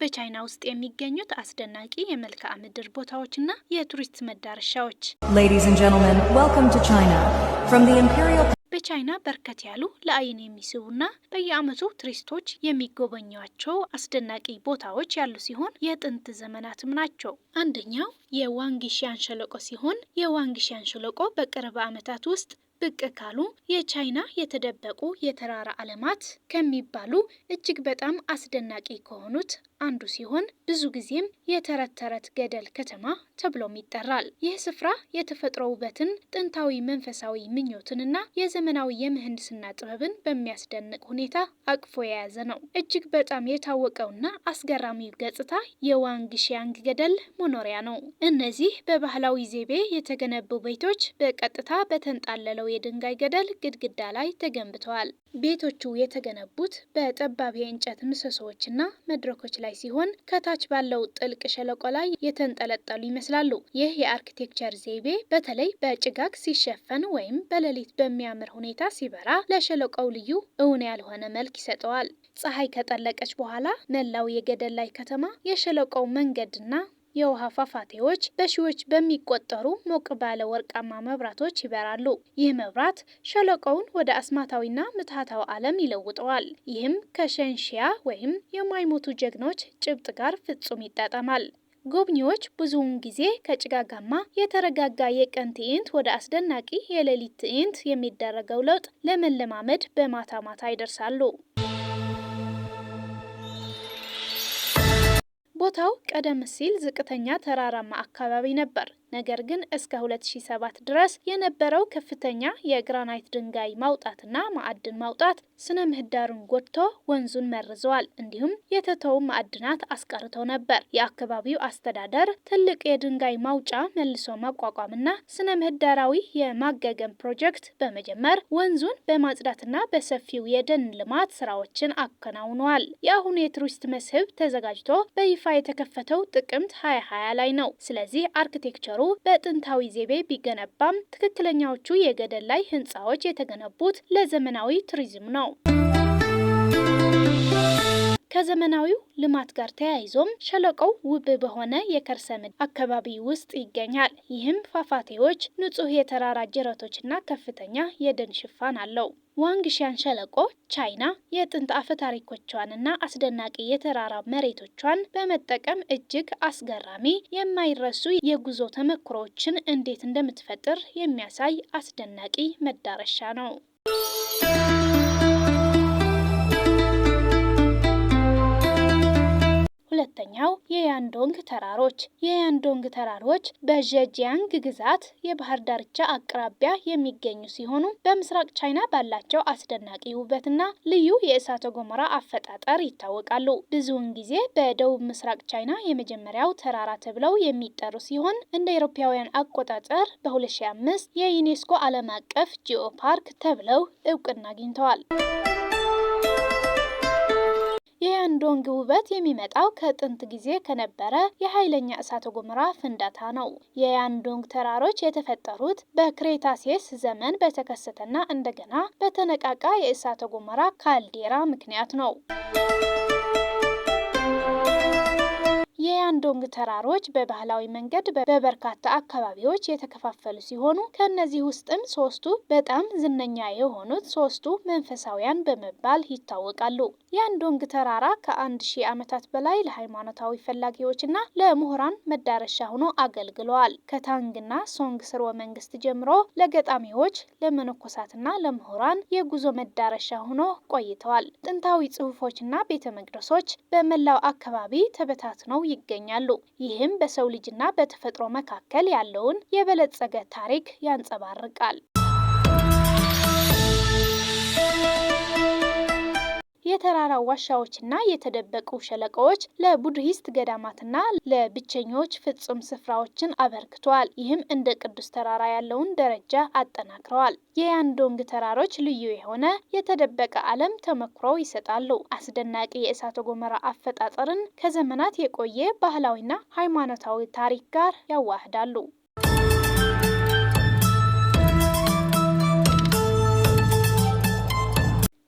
በቻይና ውስጥ የሚገኙት አስደናቂ የመልክዓ ምድር ቦታዎችና የቱሪስት መዳረሻዎች። Ladies and gentlemen, welcome to China. From the Imperial በቻይና በርከት ያሉ ለአይን የሚስቡና በየዓመቱ ቱሪስቶች የሚጎበኟቸው አስደናቂ ቦታዎች ያሉ ሲሆን የጥንት ዘመናትም ናቸው። አንደኛው የዋንግሺያን ሸለቆ ሲሆን፣ የዋንግሺያን ሸለቆ በቅርብ ዓመታት ውስጥ ብቅ ካሉ የቻይና የተደበቁ የተራራ ዓለማት ከሚባሉ እጅግ በጣም አስደናቂ ከሆኑት አንዱ ሲሆን፣ ብዙ ጊዜም የተረት ተረት ገደል ከተማ ተብሎም ይጠራል። ይህ ስፍራ የተፈጥሮ ውበትን፣ ጥንታዊ መንፈሳዊ ምኞትንና የዘመናዊ የምህንድስና ጥበብን በሚያስደንቅ ሁኔታ አቅፎ የያዘ ነው። እጅግ በጣም የታወቀውና አስገራሚው ገጽታ የዋንግሺያንግ ገደል መኖሪያ ነው። እነዚህ በባህላዊ ዘይቤ የተገነቡ ቤቶች በቀጥታ በተንጣለለው የድንጋይ ገደል ግድግዳ ላይ ተገንብተዋል። ቤቶቹ የተገነቡት በጠባብ የእንጨት ምሰሶዎችና መድረኮች ላይ ሲሆን፣ ከታች ባለው ጥልቅ ሸለቆ ላይ የተንጠለጠሉ ይመስላሉ። ይህ የአርኪቴክቸር ዘይቤ በተለይ በጭጋግ ሲሸፈን ወይም በሌሊት በሚያምር ሁኔታ ሲበራ ለሸለቆው ልዩ እውን ያልሆነ መልክ ይሰጠዋል። ፀሐይ ከጠለቀች በኋላ መላው የገደል ላይ ከተማ፣ የሸለቆው መንገድና የውሃ ፏፏቴዎች በሺዎች በሚቆጠሩ ሞቅ ባለ ወርቃማ መብራቶች ይበራሉ። ይህ መብራት ሸለቆውን ወደ አስማታዊና ምትሃታዊ ዓለም ይለውጠዋል። ይህም ከሸንሺያ ወይም የማይሞቱ ጀግኖች ጭብጥ ጋር ፍጹም ይጣጣማል። ጎብኚዎች ብዙውን ጊዜ ከጭጋጋማ የተረጋጋ የቀን ትዕይንት ወደ አስደናቂ የሌሊት ትዕይንት የሚደረገው ለውጥ ለመለማመድ በማታ ማታ ይደርሳሉ። ቦታው ቀደም ሲል ዝቅተኛ ተራራማ አካባቢ ነበር። ነገር ግን እስከ 2007 ድረስ የነበረው ከፍተኛ የግራናይት ድንጋይ ማውጣትና ማዕድን ማውጣት ስነ ምህዳሩን ጎድቶ ወንዙን መርዘዋል። እንዲሁም የተተዉ ማዕድናት አስቀርተው ነበር። የአካባቢው አስተዳደር ትልቅ የድንጋይ ማውጫ መልሶ ማቋቋምና ስነ ምህዳራዊ የማገገም ፕሮጀክት በመጀመር ወንዙን በማጽዳትና በሰፊው የደን ልማት ስራዎችን አከናውነዋል። የአሁኑ የቱሪስት መስህብ ተዘጋጅቶ በይፋ የተከፈተው ጥቅምት 2020 ላይ ነው። ስለዚህ አርኪቴክቸሩ በጥንታዊ ዘይቤ ቢገነባም ትክክለኛዎቹ የገደል ላይ ህንፃዎች የተገነቡት ለዘመናዊ ቱሪዝም ነው። ከዘመናዊው ልማት ጋር ተያይዞም ሸለቆው ውብ በሆነ የከርሰ ምድር አካባቢ ውስጥ ይገኛል። ይህም ፏፏቴዎች፣ ንጹህ የተራራ ጅረቶችና ከፍተኛ የደን ሽፋን አለው። ዋንግሺያን ሸለቆ ቻይና የጥንት አፈ ታሪኮቿንና አስደናቂ የተራራ መሬቶቿን በመጠቀም እጅግ አስገራሚ፣ የማይረሱ የጉዞ ተሞክሮዎችን እንዴት እንደምትፈጥር የሚያሳይ አስደናቂ መዳረሻ ነው። ሁለተኛው የያንዶንግ ተራሮች። የያንዶንግ ተራሮች በዠጂያንግ ግዛት የባህር ዳርቻ አቅራቢያ የሚገኙ ሲሆኑ፣ በምስራቅ ቻይና ባላቸው አስደናቂ ውበትና ልዩ የእሳተ ገሞራ አፈጣጠር ይታወቃሉ። ብዙውን ጊዜ በደቡብ ምስራቅ ቻይና የመጀመሪያው ተራራ ተብለው የሚጠሩ ሲሆን፣ እንደ አውሮፓውያን አቆጣጠር በ2005 የዩኔስኮ ዓለም አቀፍ ጂኦ ፓርክ ተብለው እውቅና አግኝተዋል። የያንዶንግ ውበት የሚመጣው ከጥንት ጊዜ ከነበረ የኃይለኛ እሳተ ገሞራ ፍንዳታ ነው። የያንዶንግ ተራሮች የተፈጠሩት በክሬታሴስ ዘመን በተከሰተና እንደገና በተነቃቃ የእሳተ ገሞራ ካልዴራ ምክንያት ነው። የያንዶንግ ተራሮች በባህላዊ መንገድ በበርካታ አካባቢዎች የተከፋፈሉ ሲሆኑ፣ ከእነዚህ ውስጥም ሶስቱ በጣም ዝነኛ የሆኑት ሶስቱ መንፈሳውያን በመባል ይታወቃሉ። የያንዶንግ ተራራ ከ1000 ዓመታት በላይ ለሃይማኖታዊ ፈላጊዎችና ለምሁራን መዳረሻ ሆኖ አገልግለዋል። ከታንግና ሶንግ ስርወ መንግስት ጀምሮ ለገጣሚዎች፣ ለመነኮሳትና ለምሁራን የጉዞ መዳረሻ ሆኖ ቆይተዋል። ጥንታዊ ጽሑፎችና ቤተ መቅደሶች በመላው አካባቢ ተበታትነው ይገኛሉ። ይህም በሰው ልጅና በተፈጥሮ መካከል ያለውን የበለጸገ ታሪክ ያንጸባርቃል። የተራራው ዋሻዎችና የተደበቁ ሸለቆዎች ለቡድሂስት ገዳማትና ለብቸኞች ፍጹም ስፍራዎችን አበርክተዋል። ይህም እንደ ቅዱስ ተራራ ያለውን ደረጃ አጠናክረዋል። የያንዶንግ ተራሮች ልዩ የሆነ የተደበቀ ዓለም ተሞክሮ ይሰጣሉ። አስደናቂ የእሳተ ገሞራ አፈጣጠርን ከዘመናት የቆየ ባህላዊና ሃይማኖታዊ ታሪክ ጋር ያዋህዳሉ።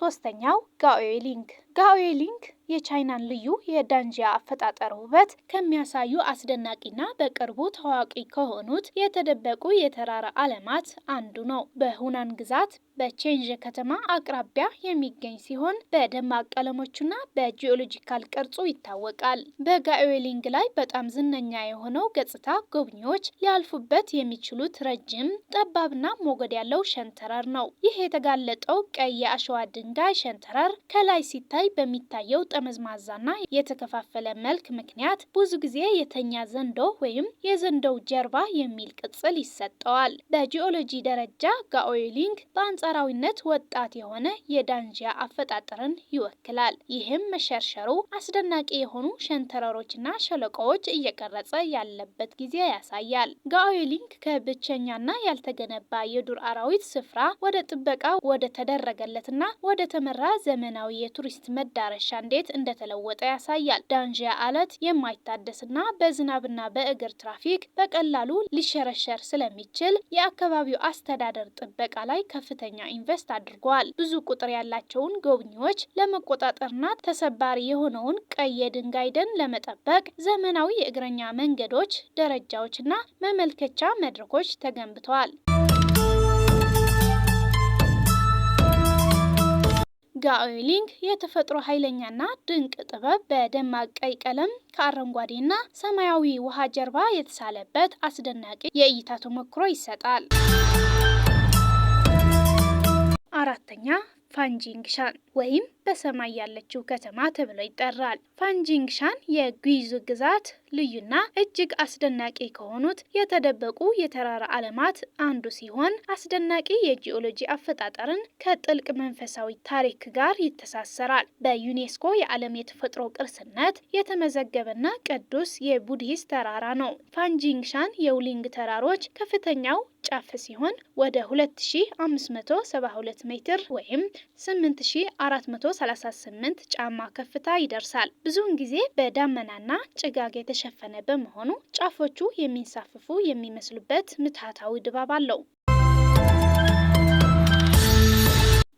ሶስተኛው ጋኦሊንግ። ጋኦሊንግ የቻይናን ልዩ የዳንጂያ አፈጣጠር ውበት ከሚያሳዩ አስደናቂና በቅርቡ ታዋቂ ከሆኑት የተደበቁ የተራራ ዓለማት አንዱ ነው። በሁናን ግዛት በቼንዤ ከተማ አቅራቢያ የሚገኝ ሲሆን በደማቅ ቀለሞቹና በ geological ቅርጹ ይታወቃል። በጋኦሊንግ ላይ በጣም ዝነኛ የሆነው ገጽታ ጎብኚዎች ሊያልፉበት የሚችሉት ረጅም፣ ጠባብና ሞገድ ያለው ሸንተረር ነው። ይህ የተጋለጠው ቀይ የአሸዋ ድንጋይ ሸንተረር ከላይ ሲታይ በሚታየው ጠመዝማዛና የተከፋፈለ መልክ ምክንያት ብዙ ጊዜ የተኛ ዘንዶ ወይም የዘንዶው ጀርባ የሚል ቅጽል ይሰጠዋል። በጂኦሎጂ ደረጃ ጋኦሊንግ በአንጻራዊነት ወጣት የሆነ የዳንጂያ አፈጣጠርን ይወክላል። ይህም መሸርሸሩ አስደናቂ የሆኑ ሸንተረሮችና ሸለቆዎች እየቀረጸ ያለበት ጊዜ ያሳያል። ጋኦሊንግ ከብቸኛና ያልተገነባ የዱር አራዊት ስፍራ ወደ ጥበቃ ወደ ተደረገለትና ወደ ተመራ ዘመናዊ የቱሪስት መዳረሻ እንዴት እንደተለወጠ ያሳያል። ዳንጂያ አለት የማይታደስና በዝናብና በእግር ትራፊክ በቀላሉ ሊሸረሸር ስለሚችል የአካባቢው አስተዳደር ጥበቃ ላይ ከፍተኛ ኢንቨስት አድርጓል። ብዙ ቁጥር ያላቸውን ጎብኚዎች ለመቆጣጠርና ተሰባሪ የሆነውን ቀይ የድንጋይ ደን ለመጠበቅ ዘመናዊ የእግረኛ መንገዶች፣ ደረጃዎችና መመልከቻ መድረኮች ተገንብተዋል። ጋኦሊንግ የተፈጥሮ ኃይለኛና ድንቅ ጥበብ በደማቅ ቀይ ቀለም ከአረንጓዴና ሰማያዊ ውሃ ጀርባ የተሳለበት አስደናቂ የእይታ ተሞክሮ ይሰጣል። አራተኛ፣ ፋንጂንግሻን ወይም በሰማይ ያለችው ከተማ ተብሎ ይጠራል። ፋንጂንግሻን የጉይዙ ግዛት ልዩና እጅግ አስደናቂ ከሆኑት የተደበቁ የተራራ ዓለማት አንዱ ሲሆን አስደናቂ የጂኦሎጂ አፈጣጠርን ከጥልቅ መንፈሳዊ ታሪክ ጋር ይተሳሰራል። በዩኔስኮ የዓለም የተፈጥሮ ቅርስነት የተመዘገበና ቅዱስ የቡድሂስት ተራራ ነው። ፋንጂንግሻን የውሊንግ ተራሮች ከፍተኛው ጫፍ ሲሆን ወደ 2572 ሜትር ወይም 8438 ጫማ ከፍታ ይደርሳል። ብዙውን ጊዜ በዳመናና ጭጋግ የተሸፈነ በመሆኑ ጫፎቹ የሚንሳፈፉ የሚመስሉበት ምትሃታዊ ድባብ አለው።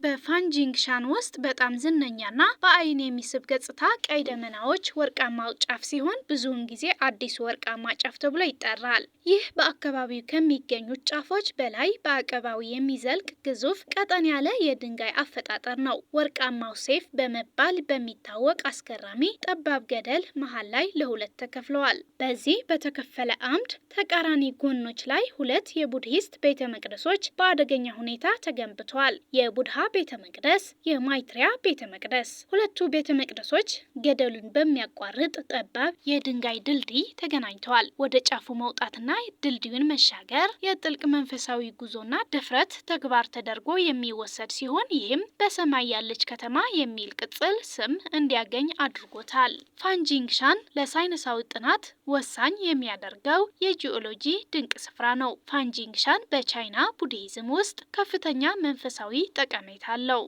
በፋንጂንግሻን ውስጥ በጣም ዝነኛና በአይን የሚስብ ገጽታ ቀይ ደመናዎች ወርቃማው ጫፍ ሲሆን ብዙውን ጊዜ አዲሱ ወርቃማ ጫፍ ተብሎ ይጠራል። ይህ በአካባቢው ከሚገኙት ጫፎች በላይ በአቀባዊ የሚዘልቅ ግዙፍ ቀጠን ያለ የድንጋይ አፈጣጠር ነው። ወርቃማው ሰይፍ በመባል በሚታወቅ አስገራሚ ጠባብ ገደል መሃል ላይ ለሁለት ተከፍለዋል። በዚህ በተከፈለ አምድ ተቃራኒ ጎኖች ላይ ሁለት የቡድሂስት ቤተ መቅደሶች በአደገኛ ሁኔታ ተገንብተዋል። የቡድሃ ቤተ መቅደስ፣ የማይትሪያ ቤተ መቅደስ። ሁለቱ ቤተ መቅደሶች ገደሉን በሚያቋርጥ ጠባብ የድንጋይ ድልድይ ተገናኝተዋል። ወደ ጫፉ መውጣትና ድልድዩን መሻገር የጥልቅ መንፈሳዊ ጉዞና ድፍረት ተግባር ተደርጎ የሚወሰድ ሲሆን ይህም በሰማይ ያለች ከተማ የሚል ቅጽል ስም እንዲያገኝ አድርጎታል። ፋንጂንግሻን ለሳይንሳዊ ጥናት ወሳኝ የሚያደርገው የጂኦሎጂ ድንቅ ስፍራ ነው። ፋንጂንግሻን በቻይና ቡድሂዝም ውስጥ ከፍተኛ መንፈሳዊ ጠቀሜታ አለው።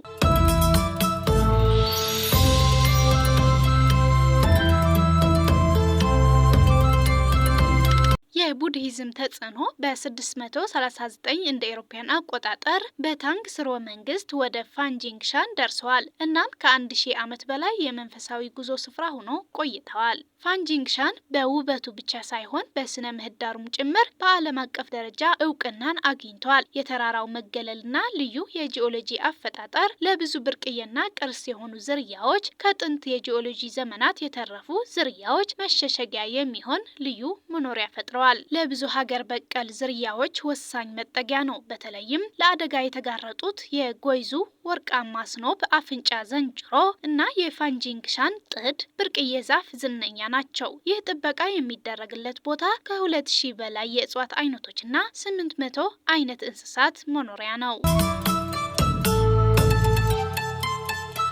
የቡድሂዝም ተጽዕኖ በ639 እንደ አውሮፓውያን አቆጣጠር በታንግ ስርወ መንግስት ወደ ፋንጂንግሻን ደርሰዋል። እናም ከ1000 ዓመት በላይ የመንፈሳዊ ጉዞ ስፍራ ሆኖ ቆይተዋል። ፋንጂንግሻን በውበቱ ብቻ ሳይሆን በስነ ምህዳሩም ጭምር በዓለም አቀፍ ደረጃ እውቅናን አግኝተዋል። የተራራው መገለልና ልዩ የጂኦሎጂ አፈጣጠር ለብዙ ብርቅዬና ቅርስ የሆኑ ዝርያዎች ከጥንት የጂኦሎጂ ዘመናት የተረፉ ዝርያዎች መሸሸጊያ የሚሆን ልዩ መኖሪያ ፈጥረዋል። ለብዙ ሀገር በቀል ዝርያዎች ወሳኝ መጠጊያ ነው። በተለይም ለአደጋ የተጋረጡት የጎይዙ ወርቃማ ስኖብ አፍንጫ ዝንጀሮ እና የፋንጂንግሻን ጥድ ብርቅዬ ዛፍ ዝነኛ ናቸው። ይህ ጥበቃ የሚደረግለት ቦታ ከ2000 በላይ የእጽዋት አይነቶችና 800 አይነት እንስሳት መኖሪያ ነው።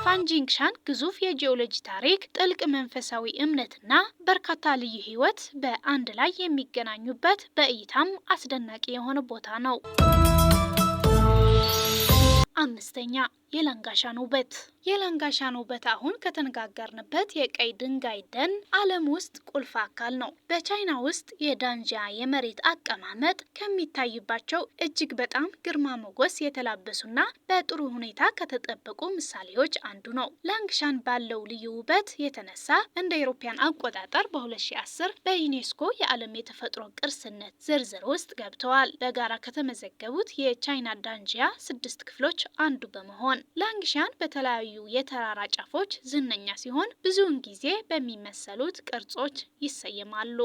ፋንጂንግሻን ግዙፍ የጂኦሎጂ ታሪክ፣ ጥልቅ መንፈሳዊ እምነትና በርካታ ልዩ ሕይወት በአንድ ላይ የሚገናኙበት በእይታም አስደናቂ የሆነ ቦታ ነው። አምስተኛ፣ የላንጋሻን ውበት። የላንጋሻን ውበት አሁን ከተነጋገርንበት የቀይ ድንጋይ ደን ዓለም ውስጥ ቁልፍ አካል ነው። በቻይና ውስጥ የዳንጂያ የመሬት አቀማመጥ ከሚታይባቸው እጅግ በጣም ግርማ ሞገስ የተላበሱና በጥሩ ሁኔታ ከተጠበቁ ምሳሌዎች አንዱ ነው። ላንግሻን ባለው ልዩ ውበት የተነሳ እንደ አውሮፓውያን አቆጣጠር በ2010 በዩኔስኮ የዓለም የተፈጥሮ ቅርስነት ዝርዝር ውስጥ ገብተዋል። በጋራ ከተመዘገቡት የቻይና ዳንጂያ ስድስት ክፍሎች አንዱ በመሆን ላንግሻን በተለያዩ የተራራ ጫፎች ዝነኛ ሲሆን ብዙውን ጊዜ በሚመሰሉት ቅርጾች ይሰየማሉ።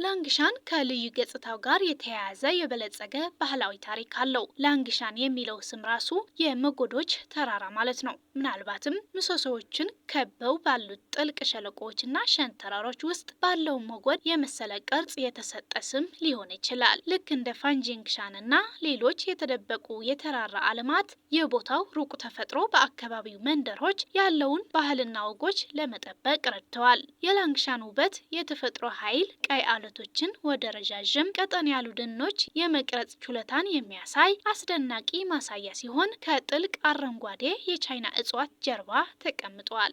ላንግሻን ከልዩ ገጽታው ጋር የተያያዘ የበለጸገ ባህላዊ ታሪክ አለው። ላንግሻን የሚለው ስም ራሱ የሞገዶች ተራራ ማለት ነው። ምናልባትም ምሰሶዎችን ከበው ባሉት ጥልቅ ሸለቆዎችና ሸንተረሮች ውስጥ ባለው ሞገድ የመሰለ ቅርጽ የተሰጠ ስም ሊሆን ይችላል። ልክ እንደ ፋንጂንግሻን እና ሌሎች የተደበቁ የተራራ ዓለማት የቦታው ሩቅ ተፈጥሮ በአካባቢው መንደሮች ያለውን ባህልና ወጎች ለመጠበቅ ረድተዋል። የላንግሻን ውበት የተፈጥሮ ኃይል ቀይ አለቶችን ወደ ረዣዥም ቀጠን ያሉ ደኖች የመቅረጽ ችሎታን የሚያሳይ አስደናቂ ማሳያ ሲሆን ከጥልቅ አረንጓዴ የቻይና እጽዋት ጀርባ ተቀምጧል።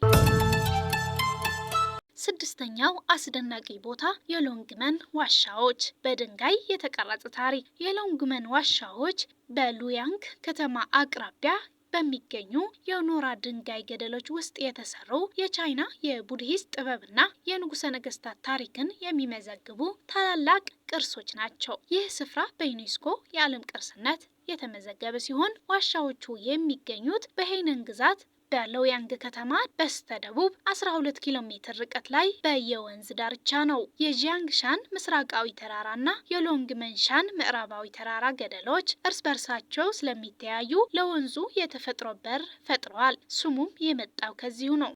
ስድስተኛው አስደናቂ ቦታ የሎንግመን ዋሻዎች በድንጋይ የተቀረጸ ታሪክ። የሎንግመን ዋሻዎች በሉያንግ ከተማ አቅራቢያ በሚገኙ የኖራ ድንጋይ ገደሎች ውስጥ የተሰሩ የቻይና የቡድሂስት ጥበብና የንጉሰ ነገስታት ታሪክን የሚመዘግቡ ታላላቅ ቅርሶች ናቸው። ይህ ስፍራ በዩኔስኮ የዓለም ቅርስነት የተመዘገበ ሲሆን ዋሻዎቹ የሚገኙት በሄነን ግዛት በሎያንግ ከተማ በስተደቡብ 12 ኪሎ ሜትር ርቀት ላይ በየወንዝ ዳርቻ ነው። የጂያንግሻን ምስራቃዊ ተራራና የሎንግመንሻን ምዕራባዊ ተራራ ገደሎች እርስ በርሳቸው ስለሚተያዩ ለወንዙ የተፈጥሮ በር ፈጥረዋል። ስሙም የመጣው ከዚሁ ነው።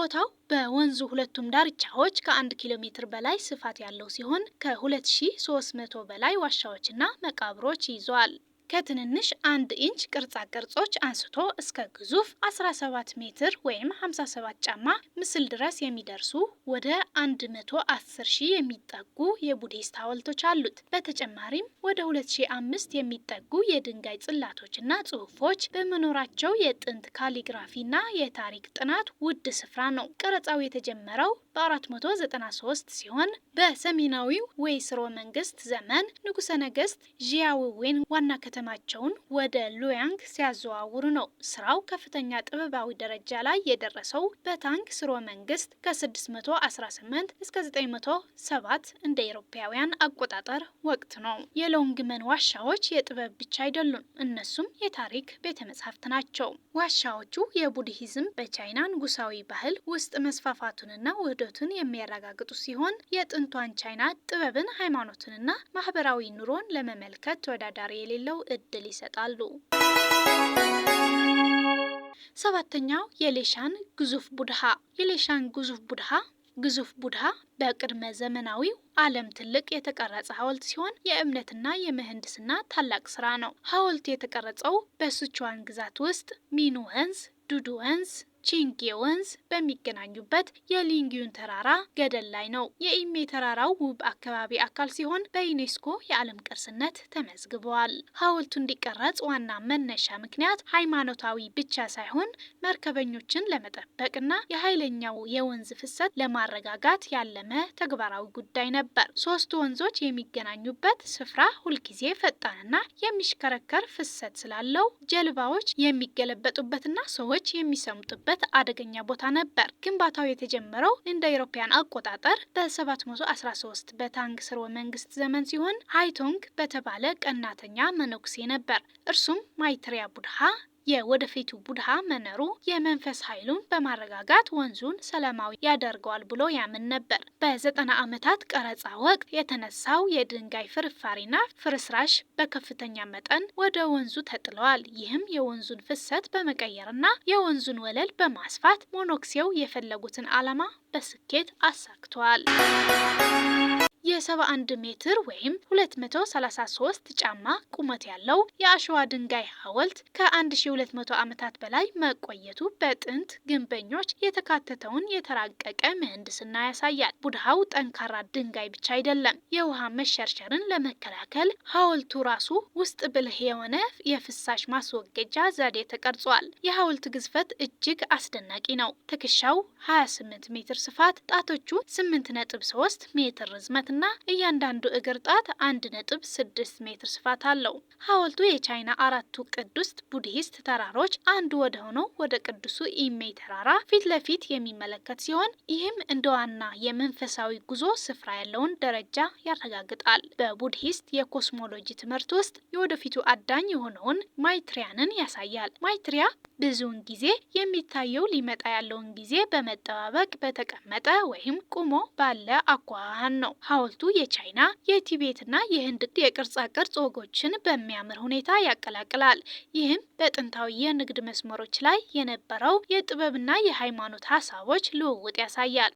ቦታው በወንዙ ሁለቱም ዳርቻዎች ከ1 ኪሎ ሜትር በላይ ስፋት ያለው ሲሆን ከ2300 በላይ ዋሻዎችና መቃብሮች ይዟል። ከትንንሽ 1 ኢንች ቅርጻ ቅርጾች አንስቶ እስከ ግዙፍ 17 ሜትር ወይም 57 ጫማ ምስል ድረስ የሚደርሱ ወደ 110 ሺህ የሚጠጉ የቡድሂስት ሐውልቶች አሉት። በተጨማሪም ወደ 2005 የሚጠጉ የድንጋይ ጽላቶችና ጽሑፎች በመኖራቸው የጥንት ካሊግራፊና የታሪክ ጥናት ውድ ስፍራ ነው። ቀረጻው የተጀመረው በ493 ሲሆን በሰሜናዊው ዌይ ስርወ መንግስት ዘመን ንጉሰ ነገስት ዢያውዌን ዋና ከተማቸውን ወደ ሉያንግ ሲያዘዋውሩ ነው። ስራው ከፍተኛ ጥበባዊ ደረጃ ላይ የደረሰው በታንግ ስርወ መንግስት ከ618 እስከ 907 እንደ አውሮፓውያን አቆጣጠር ወቅት ነው። የሎንግመን ዋሻዎች የጥበብ ብቻ አይደሉም፣ እነሱም የታሪክ ቤተ መጻሕፍት ናቸው። ዋሻዎቹ የቡድሂዝም በቻይና ንጉሳዊ ባህል ውስጥ መስፋፋቱንና ውህደቱን የሚያረጋግጡ ሲሆን የጥንቷን ቻይና ጥበብን፣ ሃይማኖትንና ማህበራዊ ኑሮን ለመመልከት ተወዳዳሪ የሌለው እድል ይሰጣሉ። ሰባተኛው የሌሻን ግዙፍ ቡድሃ። የሌሻን ግዙፍ ቡድሃ በቅድመ ዘመናዊው ዓለም ትልቅ የተቀረጸ ሐውልት ሲሆን የእምነትና የምህንድስና ታላቅ ስራ ነው። ሐውልቱ የተቀረጸው በሱቹዋን ግዛት ውስጥ ሚኑ ወንዝ፣ ዱዱ ወንዝ፣ ቺንጌ ወንዝ በሚገናኙበት የሊንጊዩን ተራራ ገደል ላይ ነው። የኢሜ ተራራው ውብ አካባቢ አካል ሲሆን በዩኔስኮ የዓለም ቅርስነት ተመዝግበዋል። ሐውልቱ እንዲቀረጽ ዋና መነሻ ምክንያት ሃይማኖታዊ ብቻ ሳይሆን መርከበኞችን ለመጠበቅና የኃይለኛው የወንዝ ፍሰት ለማረጋጋት ያለመ ተግባራዊ ጉዳይ ነበር። ሶስቱ ወንዞች የሚገናኙበት ስፍራ ሁልጊዜ ፈጣንና የሚሽከረከር ፍሰት ስላለው ጀልባዎች የሚገለበጡበትና ሰዎች የሚሰምጡበት አደገኛ ቦታ ነበር። ግንባታው የተጀመረው እንደ አውሮፓውያን አቆጣጠር በ713 በታንግ ስርወ መንግስት ዘመን ሲሆን ሃይቶንግ በተባለ ቀናተኛ መነኩሴ ነበር። እርሱም ማይትሪያ ቡድሃ የወደፊቱ ቡድሃ መኖሩ የመንፈስ ኃይሉን በማረጋጋት ወንዙን ሰላማዊ ያደርገዋል ብሎ ያምን ነበር። በ90 ዓመታት ቀረጻ ወቅት የተነሳው የድንጋይ ፍርፋሪና ፍርስራሽ በከፍተኛ መጠን ወደ ወንዙ ተጥለዋል። ይህም የወንዙን ፍሰት በመቀየርና የወንዙን ወለል በማስፋት መነኩሴው የፈለጉትን ዓላማ በስኬት አሳክተዋል። የ71 ሜትር ወይም 233 ጫማ ቁመት ያለው የአሸዋ ድንጋይ ሐውልት ከ1200 ዓመታት በላይ መቆየቱ በጥንት ግንበኞች የተካተተውን የተራቀቀ ምህንድስና ያሳያል። ቡድሃው ጠንካራ ድንጋይ ብቻ አይደለም። የውሃ መሸርሸርን ለመከላከል ሐውልቱ ራሱ ውስጥ ብልህ የሆነ የፍሳሽ ማስወገጃ ዘዴ ተቀርጿል። የሐውልት ግዝፈት እጅግ አስደናቂ ነው። ትከሻው 28 ሜትር ስፋት፣ ጣቶቹ 8.3 ሜትር ርዝመትና እያንዳንዱ እግር ጣት 1.6 ሜትር ስፋት አለው። ሐውልቱ የቻይና አራቱ ቅዱስ ቡድሂስት ተራሮች አንዱ ወደ ሆነው ወደ ቅዱሱ ኢሜይ ተራራ ፊት ለፊት የሚመለከት ሲሆን፣ ይህም እንደ ዋና የመንፈሳዊ ጉዞ ስፍራ ያለውን ደረጃ ያረጋግጣል። በቡድሂስት የኮስሞሎጂ ትምህርት ውስጥ የወደፊቱ አዳኝ የሆነውን ማይትሪያንን ያሳያል። ማይትሪያ ብዙውን ጊዜ የሚታየው ሊመጣ ያለውን ጊዜ በመጠባበቅ በተቀመጠ ወይም ቆሞ ባለ አኳኋን ነው። ሐውልቱ የቻይና፣ የቲቤትና የህንድ የቅርጻ ቅርጽ ወጎችን በሚያምር ሁኔታ ያቀላቅላል። ይህም በጥንታዊ የንግድ መስመሮች ላይ የነበረው የጥበብና የሃይማኖት ሀሳቦች ልውውጥ ያሳያል።